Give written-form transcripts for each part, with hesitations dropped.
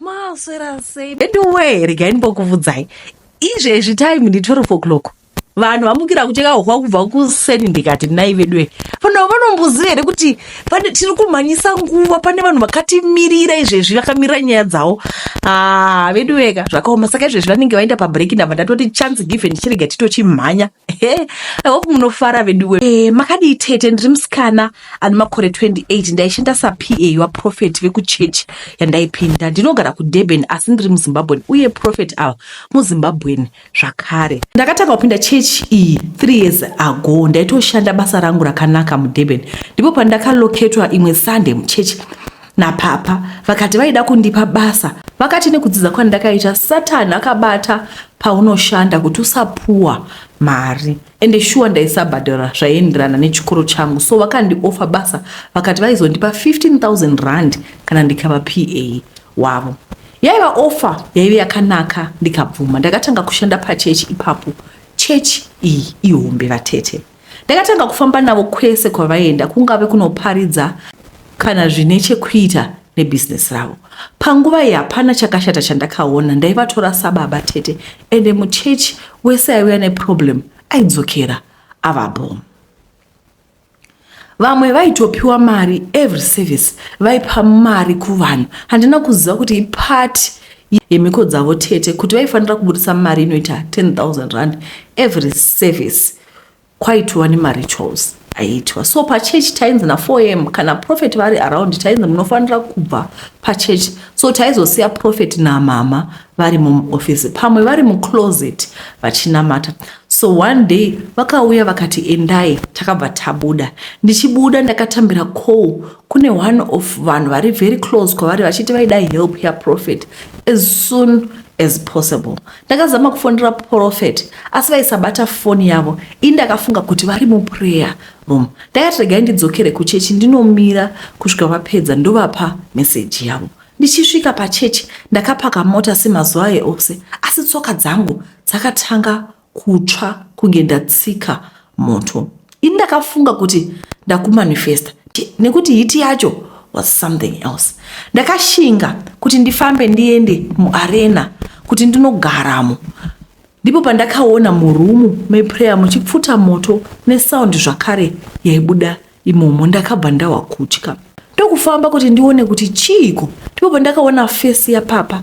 Maswera sei? Anyway, regai ndimbokuvudzai. Izvezvi time ndi 12 o'clock. Vanhu vamukira kucheka hwa kubva kuseni ndikati nai veduwe. Vanhu vanomboziva here kuti pane tiri kumhanyisa nguva pane vanhu vakatimirira izvezvi vakamirira nyaya dzavo. Ah, veduweka zvakaoma saka izvezvi vanenge vaenda pabreak ndabva ndatoti chance given chirega titochimhanya. I hope munofara veduwe. Eh, makadii tete ndiri musikana ane makore 28 ndaishanda saPA waProphet vekuchechi yandaipinda. Ndinogara kuDurban asi ndiri muZimbabwean uye Prophet ava muZimbabwean zvakare. Ndakatanga kupinda chechi iyi 3 years ago ndaitoshanda basa rangu rakanaka muDurban. Ndipo pandakaloketwa imwe Sunday muchechi napapa vakati vaida kundipa basa vakati nekudzidza kwandakaita Satan akabata paunoshanda kuti usapuwa mari ende shuwa ndaisabhadhara zvaienderana nechikoro changu so vakandiofa basa vakati vaizondipa 15000 rand kana ndikava pa wavo yaiva ofa yaive yakanaka ndikabvuma ndakatanga kushanda pachechi ipapo chechi iyi ihombe vatete Ndakatanga kufamba navo kwese kwavaienda kungave kunoparidza kana zvine chekuita nebusiness ravo. Panguva iyi hapana chakashata chandakaona ndaivatora sababa tete ende muchechi wese aiuya neproblem aidzokera ava bho. Vamwe vaitopiwa mari every service vaipa mari kuvanhu handina kuziva kuti ipart yemhiko dzavo tete kuti vaifanira kubudisa mari inoita 10000 rand every service kwaitova nemarituals aiitwa so pachechi tainzi na4 am kana prophet vari around tainzi munofanira kubva pachechi so taizosiya prophet namama vari muoffice pamwe vari mucloset vachinamata so one day vakauya vakati endai takabva tabuda ndichibuda ndakatambira call kune one of vanhu vari very close kwavari vachiti vaida help yaprophet as soon as possible Ndakazama kufonera prophet asi vaisabata foni yavo. Ini ndakafunga kuti vari muprayer room. Ndakati regai ndidzokere kuchechi ndinomira kusvika vapedza ndovapa message yavo. Ndichisvika pachechi ndakapaka mota semazuva aye ose asi tsoka dzangu dzakatanga kutsva kunge ndatsika moto. Ini ndakafunga kuti ndakumanifesta nekuti hiti yacho was something else. Ndakashinga kuti ndifambe ndiende muarena kuti ndinogaramo. Ndipo pandakaona murumu meprayer muchipfuta moto nesound zvakare yaibuda imomo. Ndakabva ndahwa kutya ndokufamba kuti ndione kuti chiiko. Ndipo pandakaona fesi yapapa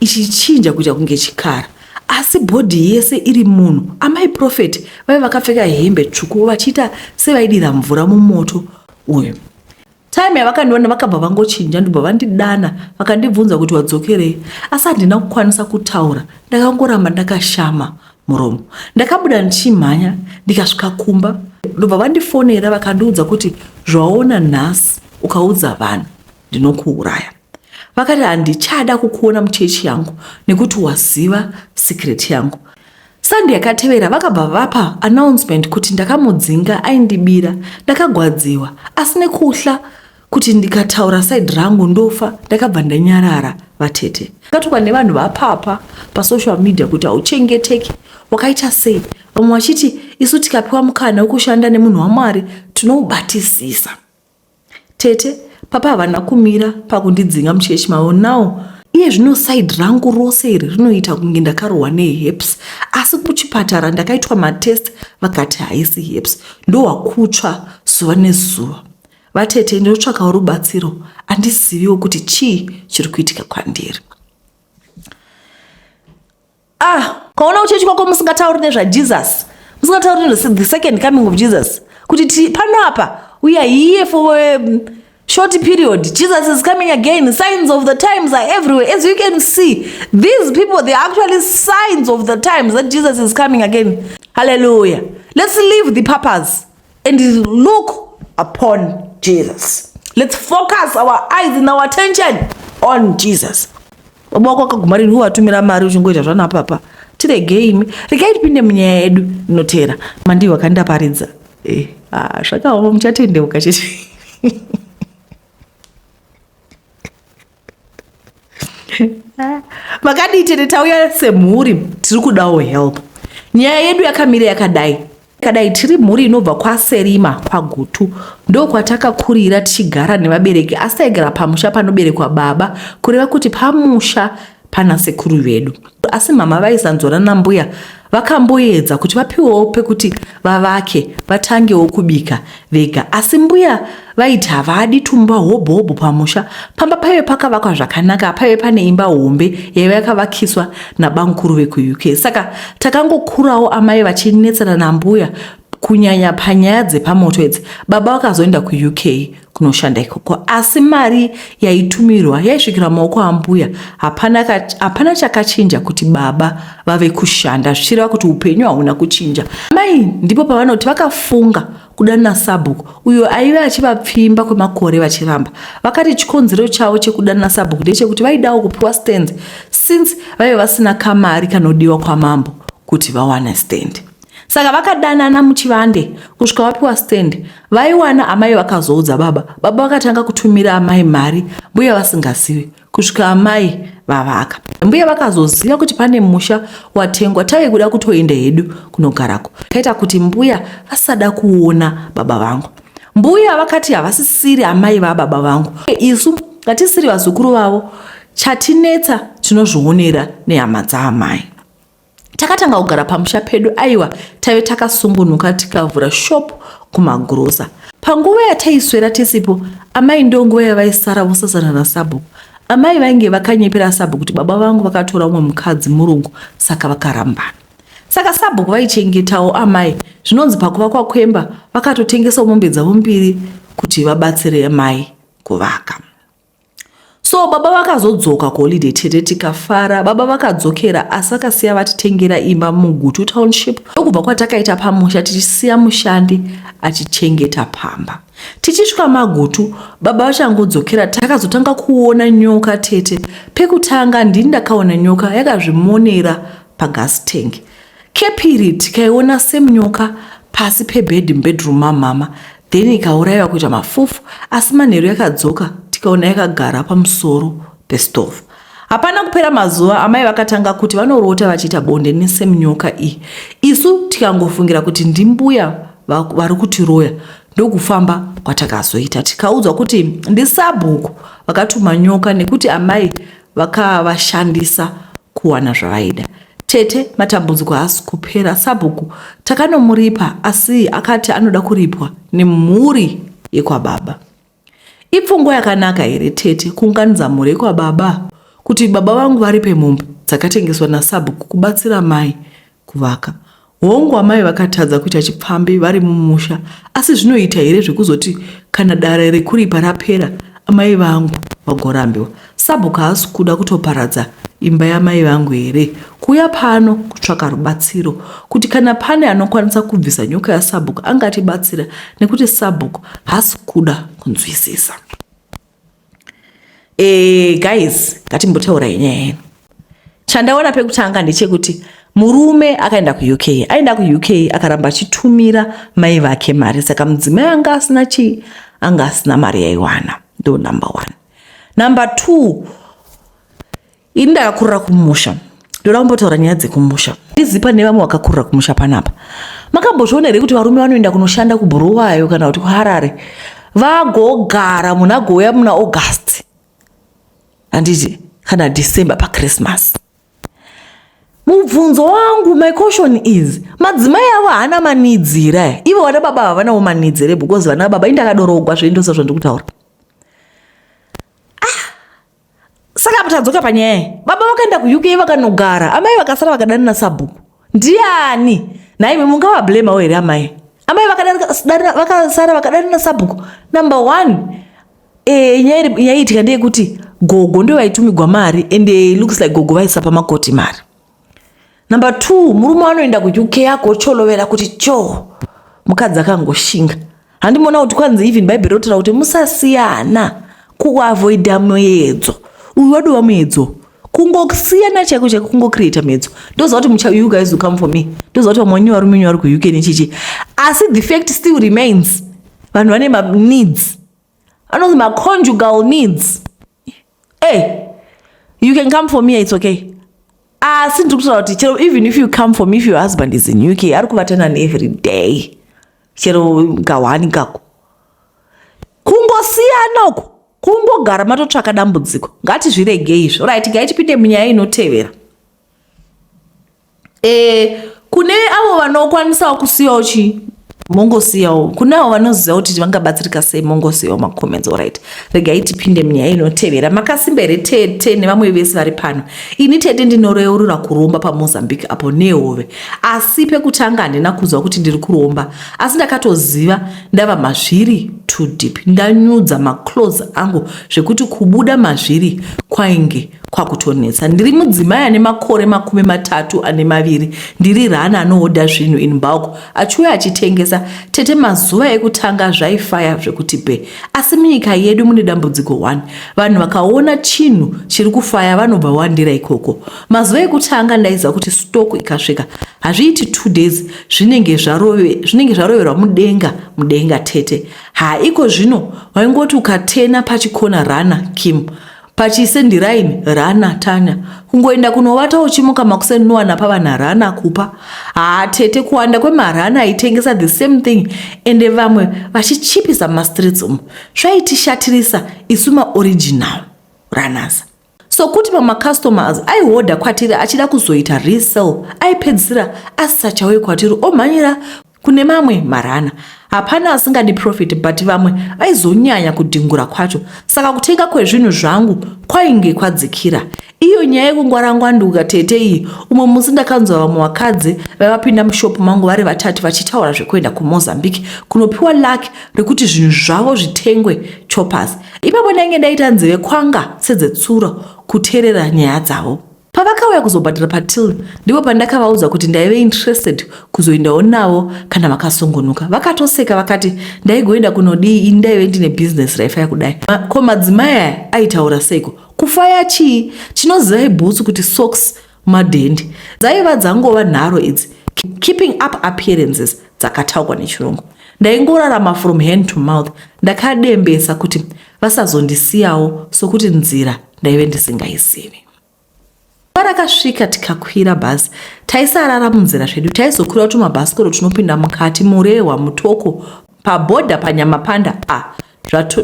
ichichinja kuita kunge chikara asi bhodhi yese iri munhu. Amai Prophet vaive vakapfeka hembe tsvuku vachiita sevaidira mvura mumoto uyu. Time yavakandiona vakabva vangochinja ndobva vandidana vakandibvunza kuti wadzokerei asi handina kukwanisa kutaura ndakangoramba ndakashama muromo. Ndakabuda ndichimhanya ndikasvika kumba ndobva vandifonera vakandiudza kuti zvaona nhasi ukaudza vanhu ndinokuuraya. Vakati handichada kukuona muchechi yangu nekuti waziva secret yangu. Sunday yakatevera vakabva vapa announcement kuti ndakamudzinga aindibira. Ndakagwadziwa asi nekuhla kuti ndikataura side rangu ndofa ndakabva ndanyarara vatete. Ndakatukwa nevanhu vapapa pasocial media kuti hauchengeteki wakaita sei vamwe vachiti isu tikapiwa mukana wekushanda nemunhu waMwari tinoubatisisa. Tete, papa havana kumira pakundidzinga muchechi mavo now iye zvino side rangu rose iri rinoita kunge ndakarohwa neherps asi kuchipatara ndakaitwa matest vakati haisi herps ndowakutsva zuva nezuva vatete ndinotsvakawo rubatsiro andiziviwo kuti chii chiri kuitika kwandiri Ah, ukaona kuchechi kwako musingatauri nezvaJesus, musingatauri nezve the second coming of Jesus, kuti ti pano apa we are here for a short period. Jesus is coming again. Signs of the times are everywhere. As you can see, these people, they are actually signs of the times that Jesus is coming again. Hallelujah. Let's leave the papas and look upon Jesus. Let's focus our eyes and our attention on Jesus. Baba wako akaguma rini uvatumira mari uchingoita zvana papa. Tiregei imi. Regai tipinde munyaya yedu inoteera. Mandiwa kandaparidza. Eh, ah, zvakaoma muchatendeuka chete. Makadii tete tauya semhuri tiri kudawo help. Nyaya yedu yakamira yakadai. Kadai tiri mhuri inobva kwaSerima kwaGutu ndokwatakakurira tichigara nevabereki asi taigara pamusha panoberekwa baba kureva kuti pamusha pana sekuru vedu. Asi mama vaisanzwana nambuya vakamboedza kuti vapiwewo pekuti vavake vatangewo kubika vega asi mbuya vaiti havadi tumba hobho hobho pamusha. Pamba paive pakavakwa zvakanaka paive pane imba hombe yaive yakavakiswa nabamukuru vekuUK saka takangokurawo amai vachinetsana nambuya kunyanya panyaya dzepamoto idzi. Baba vakazoenda kuUK kunoshanda ikoko asi mari yaitumirwa yaisvikira maoko ambuya. Hapana, hapana chakachinja kuti baba vave kushanda zvichireva kuti upenyu hauna kuchinja. Mai ndipo pavanoti vakafunga kudanana sabhuku uyo aive achivapfimba kwemakore vachiramba. Vakati chikonzero chavo chekudanana sabhuku ndechekuti vaidawo kupiwa stand since vaive vasina kamari kanodiwa kwamambo kuti vawane stand. Saka vakadanana muchivande kusvika vapiwa stand. Vaiwana amai vakazoudza baba. Baba vakatanga kutumira amai mari mbuya vasingazivi kusvika amai vavaka. Mbuya vakazoziva kuti pane musha watengwa tave kuda kutoenda hedu kunogarako. Kaita kuti mbuya vasada kuona baba vangu. Mbuya vakati havasisiri amai vababa vangu. Isu hatisiri vazukuru vavo. Chatinetsa tinozvionera nehama dzaamai. Takatanga kugara pamusha pedu aiwa taive takasungunuka tikavhura shop kumagrosa. Panguva yataiswera tisipo amai ndonguva yavaisara vosasana nasabhuku. Amai vainge vakanyepera sabhuku kuti baba vangu vakatora umwe mukadzi murungu saka vakarambana. Saka sabhuku vaichengetawo amai zvinonzi pakuvakwa kwemba vakatotengesawo mombe dzavo mbiri kuti vabatsire amai kuvaka. So baba vakazodzoka kuholiday tete tikafara. Baba vakadzokera asi vakasiya vatitengera imba muGutu Township ndokubva kwatakaita pamusha tichisiya mushandi achichengeta pamba. Tichisvika maGutu baba vachangodzokera takazotanga kuona nyoka tete. Pekutanga ndini ndakaona nyoka yakazvimonera pagas tank. Kepiri tikaiona same nyoka pasi pebed mubedroom mamama then ikaurayiwa kuita mafufu asi manheru yakadzoka tikaona yakagara pamusoro pestove. Hapana kupera mazuva amai vakatanga kuti vanorota vachiita bonde nesame nyoka iyi. Isu tikangofungira kuti ndimbuya vari kutiroya ndokufamba kwatakazoita tikaudzwa kuti ndisabhuku vakatuma nyoka nekuti amai vakavashandisa kuwana zvavaida. Tete, matambudziko haasi kupera. Sabhuku takanomuripa asi akati anoda kuripwa nemhuri yekwababa. Ipfungwa yakanaka here tete kuunganidza mhuri yekwababa kuti baba vangu varipe mombe dzakatengeswa nasabhuku kubatsira mai kuvaka? Hongu amai vakatadza kuita chipfambi vari mumusha asi zvinoita here zvekuzoti kana dare rekuripa rapera amai vangu vagorambiwa? Sabhuku haasi kuda kutoparadza imba yamai vangu here? Kuuya pano kutsvaka rubatsiro kuti kana pane anokwanisa kubvisa nyoka yasabhuku angatibatsira nekuti sabhuku haasi kuda kunzwisisa. E, guys ngatimbotaurai nyaya yenu. Chandaona pekutanga ndechekuti murume akaenda kuUK, aenda kuUK akaramba achitumira mai vake mari, saka mudzimai anga asina chii, anga asina mari yaiwana. Ndo number one. Number two, ini ndakakurira kumusha, ndoda kumbotaura nyaya dzekumusha. Ndizipa nevamwe vakakurira kumusha panapa. Makambozviona here kuti varume vanoenda kunoshanda kuBhuruwayo kana kuti kuHarare, vagogara munhu agouya muna August handiti kana December paChristmas? Mubvunzo wangu, my caution is, madzimai avo haana maneeds here? Ivo vana baba havanawo maneeds here? Because vana baba indakadorogwa zvendosa zvandikutaura. Saka tadzoka panyaya iyi. Baba vakaenda kuUK vakanogara, amai vakasara vakadanana sabhuku. Ndiani? Nhaimi mungavablemawo here amai? Amai vakasara vakadanana sabhuku. Number one, nyaya yaiitika ndeyekuti gogo ndo vaitumigwa mari and it looks like gogo vaisapa makoti mari. Number two, murume anoenda kuUK agocholovera kuti cho mukadzi akangoshinga. Handimona kuti kwanzi even Bible rotaura kuti musasiyana kuavoida muedzo. Uyu wadova muedzo. Kungosiyana chaiko chaiko kungocreata muedzo. Ndoziva kuti mucha you guys will come for me. Ndoziva kuti vamwe venyu varume venyu vari kuUK nechichi. Asi the fact still remains. Vanhu vane ma needs. Anonzi ma conjugal needs. Hey, you can come for me, it's okay. Asi ndiri kutaura kuti chero even if you come for me, if your husband is in UK, ari kuvatana every day, chero gahwani kako, kungosiyana uko, kungogara matotsvaka dambudziko. Ngatizviregei izvo. Right, ngaitipinde munyaya inotevera. Kune avo vanokwanisawo kusiyawo chi, mongosiyawo. Kune avo vanoziva kuti vangabatsirika sei, mongosiyawo macomments. Alright, regai tipinde munyaya inotevera. Makasimba here tete nevamwe vese vari pano? Ini tete ndinoreurura kuromba paMozambique apo nehove, asi pekutanga handina kunzwa kuti ndiri kuromba, asi ndakatoziva ndava mazviri too deep, ndanyudza maclothes angu zvekuti kubuda mazviri kwainge kwakutonetsa. Ndiri mudzimai ane makore 32. Ndiri runner anohodha zvinhu in bulk, achiuya achitengesa. Tete, mazuva ekutanga zvaifaya zvekuti be, asi munyika yedu mune dambudziko 1: vanhu vakaona chinhu chiri kufaya, vanobva wandira ikoko. Mazuva ekutanga ndaiziva kuti stock ikasvika, hazviiti 2 days, zvinenge zvaroverwa mudenga mudenga. Tete, haiko zvino waingoti ukatena pachikona, runner Kim, pachisendiraini, runner Tanya, kungoenda kunovata, uchimuka makuseni nowana pava narunner kupa. Haa tete, kuwanda kwemarunner aitengesa the same thing, ende vamwe vachichipisa mumastreets umu, zvaitishatirisa isu maoriginal runners. Sokuti pamacustomers aihodha kwatiri achida kuzoita resell, aipedzisira asisachauyi kwatiri, omhanyira kune mamwe marunner. Hapana asingadi profit, but vamwe vaizonyanya kudhingura kwacho, saka kutenga kwezvinhu zvangu kwainge kwadzikira. Iyo nyaya yekungwarangwanduka tete iyi, umwe musi ndakanzwa vamwe vakadzi vaivapinda mushopu mangu vari vatatu vachitaura zvekuenda kuMozambique kunopiwa luck rekuti zvinhu zvavo zvitengwe choppers. Ipapo ndainge ndaita nzeve kwanga sedzetsuro kuteerera nyaya dzavo. Pavakauya kuzobhadhara patill, ndipo pandakavaudza kuti ndaive interested kuzoendawo navo kana vakasungunuka. Vakatoseka, vakati ndaigoenda kunodii ini ndaive ndine bhizinesi raifaya kudai? Ko madzimai aya aitaura seiko? Kufaya chii? Chinozivai bhutsu kuti socks madhendi. Dzaiva dzangova nharo idzi, keeping up appearances dzakataurwa nechirungu. Ndaingorarama from hand to mouth. Ndakadembesa kuti vasazondisiyawo, sokuti nzira ndaive ndisingaizivi. Rakasvika, tikakwira bhazi. Taisarara munzira zvedu, taizokwira tumabhasikoro tunopinda mukati Murehwa, Mutoko, pabhodha paNyamapanda. A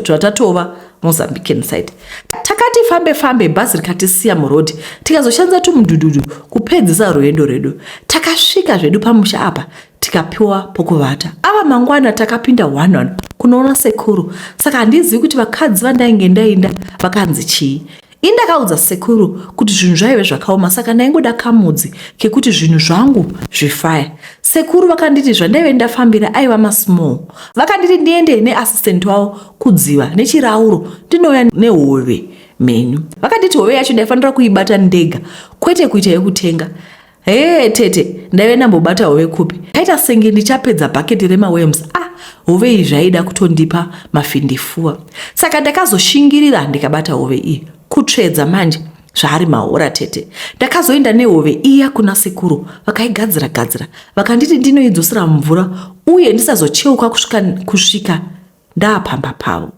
zvatatova Mozambican side. Takati fambe fambe, bhazi rikatisiya murodhi, tikazoshandisa tumudhudhudhu kupedzisa rwendo rwedu. Takasvika zvedu pamusha apa, tikapiwa pokuvata. Ava mangwana takapinda 11 kunoona sekuru. Saka handizivi kuti vakadzi vandainge ndainda vakanzi chii. Ini ndakaudza sekuru kuti zvinhu zvaive zvakaoma, saka ndaingoda kamudzi kekuti zvinhu zvangu zvifaya. Sekuru vakanditi zvandaive ndafambira aiva masmall. Vakanditi ndiende neassistant wavo kudziva nechirauro, ndinouya nehove mhenyu. Vakanditi hove yacho ndaifanira kuibata ndega, kwete kuita yekutenga. Hee tete, ndaive ndambobata hove kupi? Kaita senge ndichapedza bhaketi remaworms. Ah, hove iyi zvaida kutondipa mafindifuwa, saka ndakazoshingirira ndikabata hove iyi. Kutsvedza manje zvaari mahora. Tete, ndakazoenda nehove iya kuna sekuru, vakaigadzira gadzira, vakanditi ndinoidzosera mumvura uye ndisazocheuka kusvika ndaapamba pavo.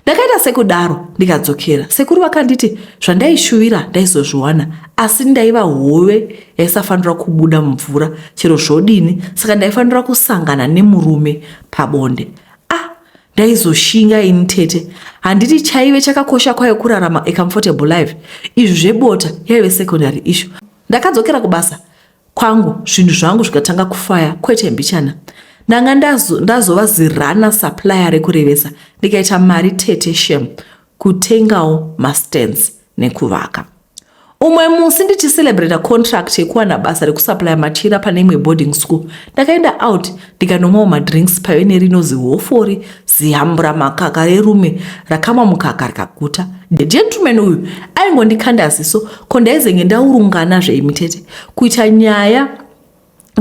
Ndakaita sekudaro, ndikadzokera. Sekuru vakanditi zvandaishuvira ndaizozviwana, asi ndaiva hove yaisafanira kubuda mumvura chero zvodini, saka ndaifanira kusangana nemurume pabonde. Ah, ndaizoshinga ini tete? Handiti chaive chakakosha kwayo kurarama a comfortable life? Izvi zvebota yaive secondary issue. Ndakadzokera kubasa kwangu, zvinhu zvangu zvikatanga kufaya kwete mbichana. Ndanga ndazova zirunner supplier rekurevesa, ndikaita mari tete, shem, kutengawo mastands nekuvaka. Umwe musi ndichicelebrata contract yekuwana basa rekusupplya machira pane imwe boarding school, ndakaenda out ndikanomwawo madrinks. Paive nerino zihofori, zihambura makaka rerume rakamwa mukaka rikaguta. Gentleman uyu aingondikanda ziso. Ko ndaizenge ndaurungana zveimi tete, kuita nyaya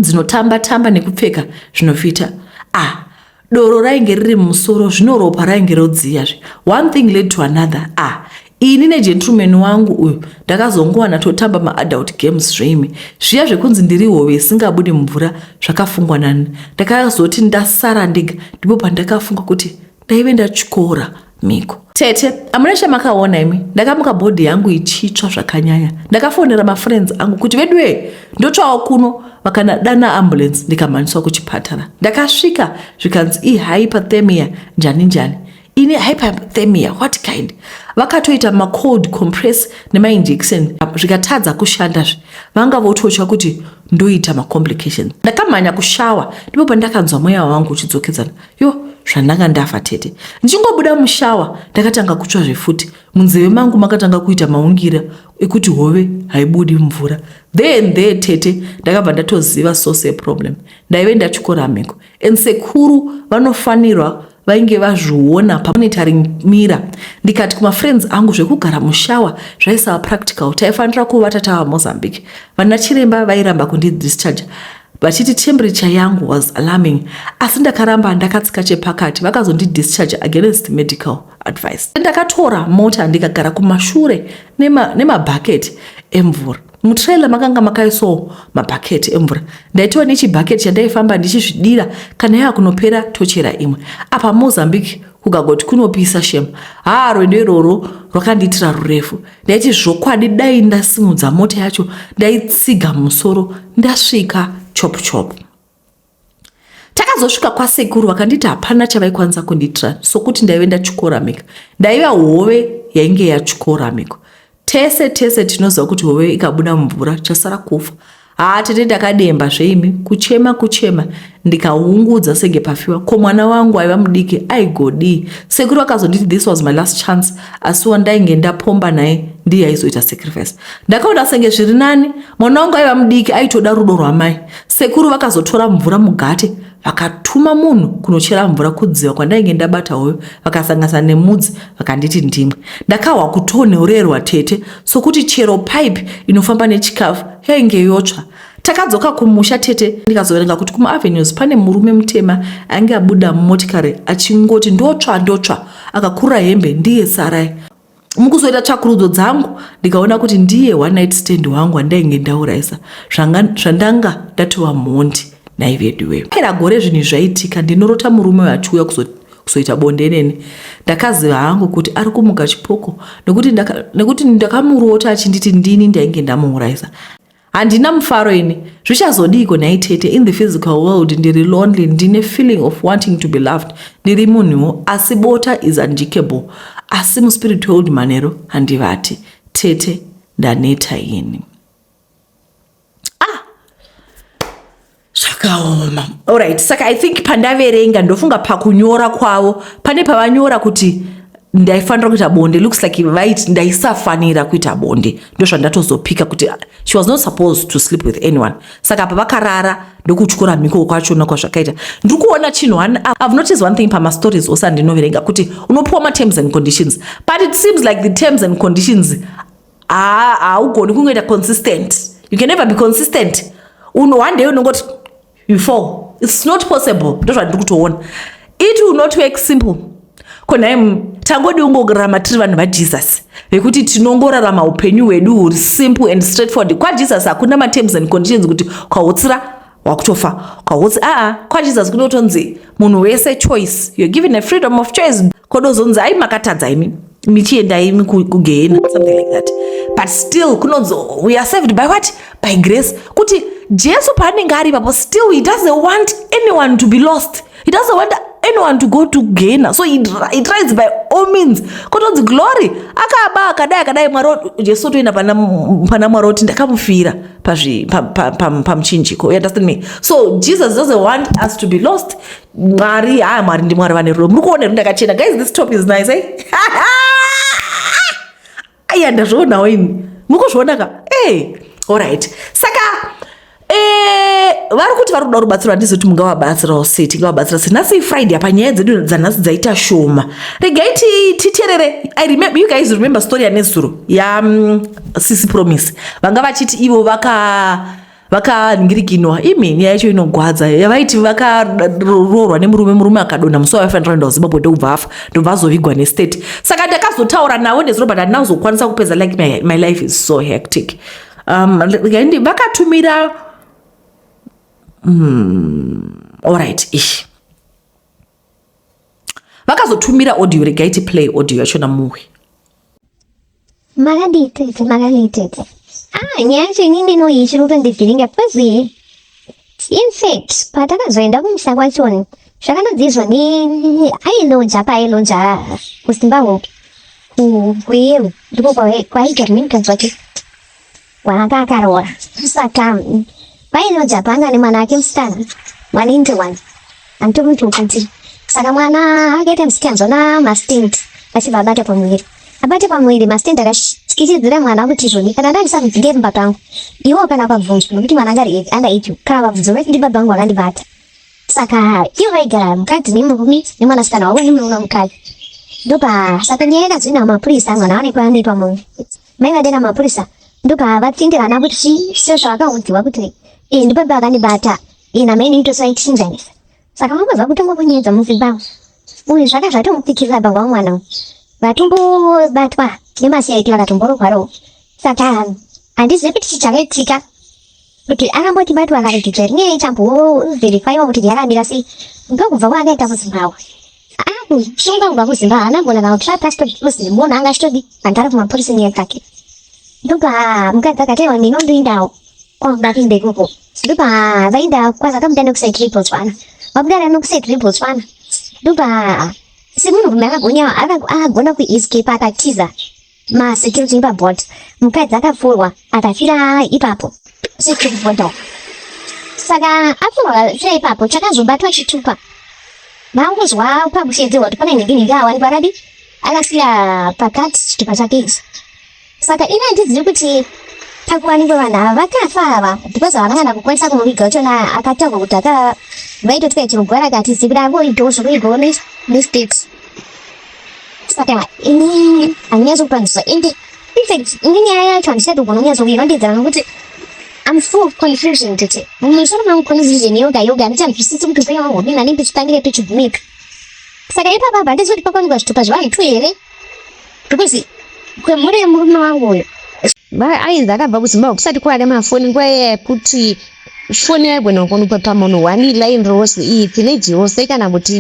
dzinotamba tamba nekupfeka zvinofita? Ah, doro rainge riri mumusoro zvino, ropa rainge rodziyazve. One thing led to another. Ah, ini negentleman wangu uyu ndakazongowana totamba maadult games zveimi. Zviya zvekunzi ndiri hove isingabudi mumvura zvakafungwa nani? Ndakazoti ndasara ndega, ndipo pandakafunga kuti ndaive ndatyora. Mhiko. Tete, hamuna chamakaona imi. Ndakamuka body yangu ichitsva zvakanyanya. Ndakafonera mafriends angu kuti veduwe ndotsvawo kuno vakanadana ambulance ndikamhanyiswa kuchipatara. Ndakasvika zvikanzi ihyperthermia njani njani. Ini hyperthermia what kind? Vakatoita macold compress nemainjection zvikatadza kushandazve. Vanga vototya kuti ndoita macomplications. Ndakamhanya kushawa ndipo pandakanzwa mweya wangu uchidzokedzana. Yo, zvandanga ndafa tete. Ndichingobuda mushawa ndakatanga kutsva zvefuti. Munzeve mangu makatanga kuita maungira ekuti hove haibudi mvura. There and there tete ndakabva ndatoziva source yeproblem. Ndaive ndatyora mhiko. And sekuru vanofanirwa vainge vazviona pamonitoring mira. Ndikati kumafriends angu zvekugara mushawa zvaisava practical. Taifanira kuvata tava Mozambique. Vana chiremba vairamba kundidischarge vachiti temperature yangu was alarming asi ndakaramba ndakatsika chepakati vakazondidischarge against medical advice. Ndakatora mota ndikagara kumashure nemabhaketi nema emvura. Mutrailer makanga makaiswawo mabhaketi emvura. Ndaitova nechibhaketi chandaifamba ndichizvidira kana yava kunopera tochera imwe. Apa Mozambique kukagoti kunopisa shem. Haa rwendo irworwo rwakandiitira rurefu. Ndaiti zvokwadi dai ndasimudza mota yacho ndaitsiga musoro ndasvika chop chop. Takazosvika kwasekuru vakanditi hapana chavaikwanisa kundiitira sokuti ndaive ndatyora mhiko. Ndaiva hove yainge yatyora mhiko. Tese tese tinoziva kuti hove ikabuda mumvura chasara kufa. Haa tete ndakademba zveimi kuchema kuchema ndikaungudza senge pafiwa. Ko mwana wangu aiva mudiki aigodii? Sekuru vakazonditi this was my last chance asi wandainge ndapomba naye ndiye aizoita sacrifice. Ndakaona senge zviri nani mwana wangu aiva mudiki aitoda rudo rwamai. Sekuru vakazotora mvura mugate vakatuma munhu kunochera mvura kudziva kwandainge ndabata hoyo vakasanganisa nemudzi vakanditi ndimwe. Ndakahwa kutonhorerwa tete sokuti chero pipe inofamba nechikafu yainge yotsva. Takadzoka kumusha tete ndikazoverenga kuti kumaavenues pane murume mutema ainge abuda mumotikari achingoti ndotsva ndotsva akakurura hembe ndiye sarai. Mukuzoita tsvakurudzo dzangu ndikaona kuti ndiye one night stand wangu wandainge ndaurayisa zvandanga ndatova mhondi nhai veduwe. Pera gore zvinhu zvaitika ndinorota murume uyo achiuya kuzoita bonde neni. Ndakaziva hangu kuti ari kumuka chipoko nekuti ndakamurota achinditi ndini ndainge ndamuurayisa. Handina mufaro ini. Zvichazodiiko nhai tete, in the physical world ndiri lonely, ndine feeling of wanting to be loved, ndiri munhuwo asi bota is undrinkable asi muspirit world manheru handivati. Tete ndaneta ini. Ah! Zvakaoma. Alright, saka I think pandaverenga ndofunga pakunyora kwavo pane pavanyora kuti ndaifanira kuita bonde, looks like vaiti ndaisafanira kuita bonde, ndozvandatozopika kuti she was not supposed to sleep with anyone. Saka apa vakarara ndokutyora mhiko kwachona kwazvakaita. Ndiri kuona chinhu one, I've noticed one thing pamastories ose andinoverenga kuti unopiwa materms and conditions, but it seems like the terms and conditions haugoni kungoita consistent. You can never be consistent. One day unongoti you fall. It's not possible. Ndozvandiri kutoona. It will not work simple. Ko nhai tangodi ungorarama tiri vanhu vaJesus vekuti tinongorarama upenyu hwedu huri simple and straightforward. KwaJesus hakuna materms and conditions kuti kwahotsira wakutofa kwahotsi aa. KwaJesus kunotonzi munhu wese choice, you're given a freedom of choice. Kodozonzi ai makatadza imi michienda imi kugehena, something like that. But still kunonzi we are saved by what? By grace. Kuti Jesu paanenge ari ipapo still he doesn't want anyone to be lost. He doesn't want anyone to go to gehena. So he tries by all means. Kotonzi glory akaba akadai akadai Mwari Jesu otoenda pana Mwari oti ndakamufira pamuchinjiko. You understand me? So Jesus doesn't want us to be lost. Mwari, haa Mwari ndi Mwari vane rudo. Muri kuona here ndakachena? Guys, this top is nice, eh? Aya ndazvionawo ini. Muri kuzviona ka? Eh, alright. Saka vari kuti vari kuda rubatsiro, handizi kuti mungavabatsirawo sei, tingavabatsira sei. Nhasi Friday, apa nyaya dzedu dzanhasi dzaita shoma. Regai titerere. I remember, you guys remember story yanezuro ya Sisi Promise vanga vachiti ivo vakaningirikinwa imi nyaya yacho inogwadza yavaiti vakaroorwa nemurume, murume akadonha musi wavaifanira kuenda kuZimbabwe ndokubva afa, ndobva azovigwa nestate. Saka ndakazotaura navo nezuro but handina kuzokwanisa kupedza, like my life is so hectic. Vakatumira alright, ish. Vakazotumira audio, regai tiplay audio yachona muhwe. Makadii tete, makadii tete. Ah, nyaya yacho inini inoyi ichiri kutondivhiringa because in fact patakazoenda kumusha kwachoni zvakanonzi izvoni ailoja paailoja kuZimbabwe kuYeru ndiko kwaiita nemukadzi wake waanga akaroora saka vailoja panga nemwana wake musikana mwana into one anditomiti ukati saka mwana akaita musikanzwa namastand achibva abata pamuviri abate pamuviri mastand akatyisidzira mwana kuti izvoni kana ndandisakudzinge mumba pangu iwo kana ukabvunzwa nokuti mwana anga ari under age kana ukabvunzwa vati ndibaba vangu vakandibata Saka ivo vaigara mukadzi nemurume nemwanasikana wavo nemurume wemukadzi. Ndopa saka nyaya yakazvinha mapurisa mwana waonekwa anoitwa munhu. Mai vadena mapurisa ndopa vatsindirana kuti chii sezvavakaudziwa kuti iyi ndibaba vakandibata iyi namai nditosaichinjanisa. Saka vangozwa kutongwa kunyedza muZimbabwe. Uyu zvaka zvatomupikisa baba wamwana uyu. Vatombobatwa nemaCID vakatomborohwarowo. Saka handizivi kuti chii chakaitika. Kuti akamboti batwa akaregedzwa rinei chamboverifaiwa kuti yakamira sei ndokubva kwaakaita kuZimbabwe. Akusunga kubva kuZimbabwe haana kugona kana kutora passport because munhu anga achitodi andari kumapurisa nyaya dzake. Ndobva mukadzi akati aiwa ndinondoendawo kwamubati ikoko. Ndobva vaenda kwazakabuda nekusaid reBotswana. Vabuda nekusaid reBotswana ndobva semunhurume akagonya akagona kuescape akatiza masecurity ipaboard mukadzi akapfurwa akafira ipapo security board saka apfurwa akafira ipapo chakazobatwa chitupa vangozwa pakushedzerwa kuti pane nhingi nhingi awanikwa akadi akasiya pakati chitupa chake ichi saka ini handizivi kuti pakuwanikwa vanhu ava vakafa ava because havana kana kukwanisa kumuviga wachona akataurwa kuti aka vaitotya chirugwara akati zivi kuti angoitawo zvekuigawo nestate Saka ini handinyatso kupanzwisisa ende infact ini nyaya yacho handisati kugona kunyatso kuirondedzera nokuti I'm full of confusion tete. Mumusoro mangu confusion yoga yoga handichanzwisisi kuti upenyu hwangu hwodini nani ndichitangire pichigumipi. Saka ipapa apa handisi kuti pakawanikwa zvitupa zvevanhu two here because kwemhuri yemurume wangu uyu ainzi akabva kuzimbabwe kusati kwava nemafoni nguva iya yekuti foni yaigona kuwanikwa pamunhu one line rose iyi village yose kana kuti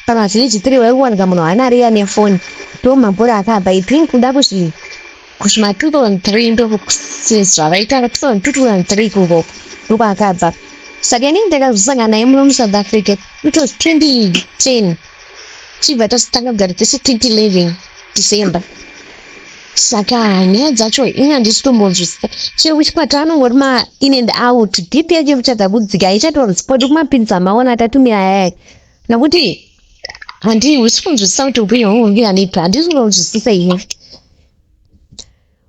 pamavillage three waikuwanika munhu one ari ane foni ndo mabhora akabva i think kuda kuzvi kusvima 2003 ndozvavaita 2003 ikoko ndokwaakabva saka inini ndakazosangana naye muno musouth africa it was 2010 chibva tasitanga kugara tese 2011 december Saka nyaya dzacho ini handisi kutombonzwisisa. Chero kuchipatara anongori ma in and out. BP yacho yekutadza kudzika haichatorespond kumapilisi amaona atatumira ayaya. Nokuti handisi kunzwisisa kuti upenyu hwangu huri kuenda Handisi kunzwisisa ini.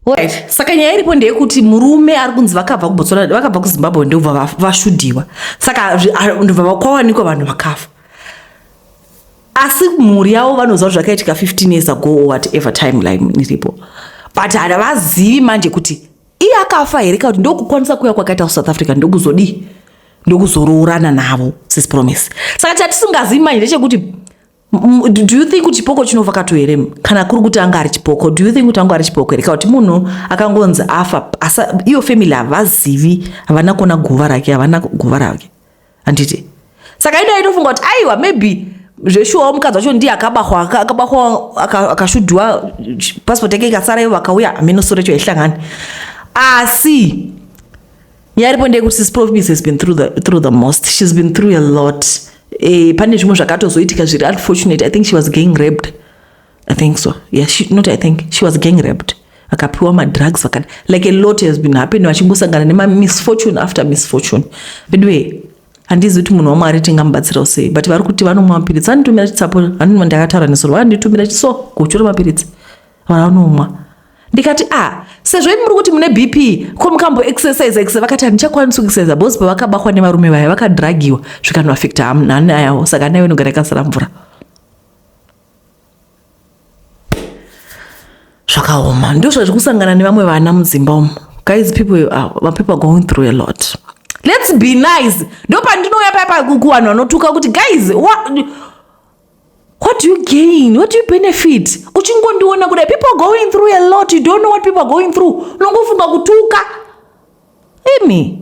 Right. Saka nyaya iripo ndeyekuti murume ari kunzi vakabva kuBotswana vakabva kuZimbabwe ndobva vashudhiwa. Saka ndobva kwawanikwa vanhu vakafa. Asi mhuri yavo vanoziva kuti zvakaitika 15 years ago or whatever timeline iripo. But havazivi manje kuti iye akafa here kana kuti ndokukwanisa kuuya kwakaita kuSouth Africa ndokuzodii ndokuzoroorana navo sis Promise. Saka chatisingazivi manje ndechekuti do you think kuti chipoko chinofa kato here kana kuri kuti anga ari chipoko do you think kuti anga ari chipoko here kana kuti munhu akangonzi afa asa iyo family havazivi havana kuona guva rake havana guva rake handiti saka ida itofunga kuti aiwa maybe zveshuwawo mukadzi wacho ndiye akabahwa akabahwa akashudhiwa passport yake ikasara ivo vakauya hameno sore yacho haihlangani asi nyaya iripo ndeyekuti sis Promise has been through the, through the most she's been through a lot e, pane zvimwe zvakatozoitika zviri unfortunate i think she was gang raped i think so yeah she, not i think she was gang raped vakapiwa madrugs vakati like a lot has been happening vachingosangana nemamisfortune after misfortune anyway handizi kuti munhu wamwari tingamubatsirawo sei but vari kuti vanomwa mapiritsi vanotumira chitsapo vanonwa ndakataura nesoro vanonditumira chiso kuchura mapiritsi vanomwa ndikati a ah, sezvo imi muri kuti mune bp ko mukambo exercise exe vakati handichakwanisi kuexercise because pavakabahwa nevarume vaya vakadragiwa zvikanoafecta hana yavo saka hana yavo inogara yakazara mvura zvakaoma ndozvazviri kusangana nevamwe vana mudzimba umu guys people are, people are going through a lot let's be nice ndopandinouya paya kuvanhu vanotuka kuti guys what, what do you gain what do you benefit uchingondiona kudai people are going through a lot you don't know what people are going through unongofunga kutuka imi.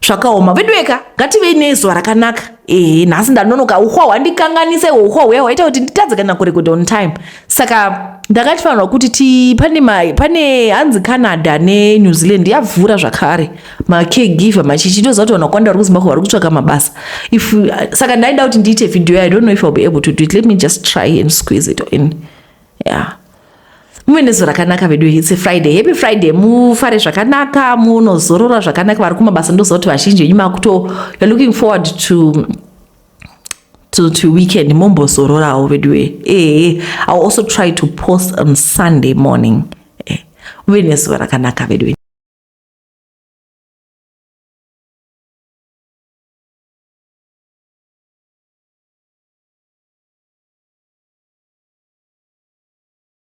Zvakaoma veduweka. Ngativei nezuva rakanaka. Ehe, nhasi ndanonoka, uhwa hwandikanganisa ihwo, uhwa huya hwaita kuti nditadze kana kurekoda on time. Saka ndakatifanirwa kuti ti pane ma, pane hanzi Canada neNew Zealand yavhura zvakare macaregiver machichi. Ndoziva kuti vanhu vakawanda vari kuZimbabwe vari kutsvaka mabasa. If saka ndaida kuti ndiite video. I don't know if I'll be able to do it. Let me just try and squeeze it in. Yeah, muve nezuva rakanaka vedu. It's a Friday. Happy Friday. Mufare zvakanaka, munozorora zvakanaka. Vari kumabasa, ndoziva kuti vazhinji venyu makuto, you're looking forward to weekend, mombozororawo veduwe. Ehe, I'll also try to post on Sunday morning. Uve nezuva rakanaka veduwe.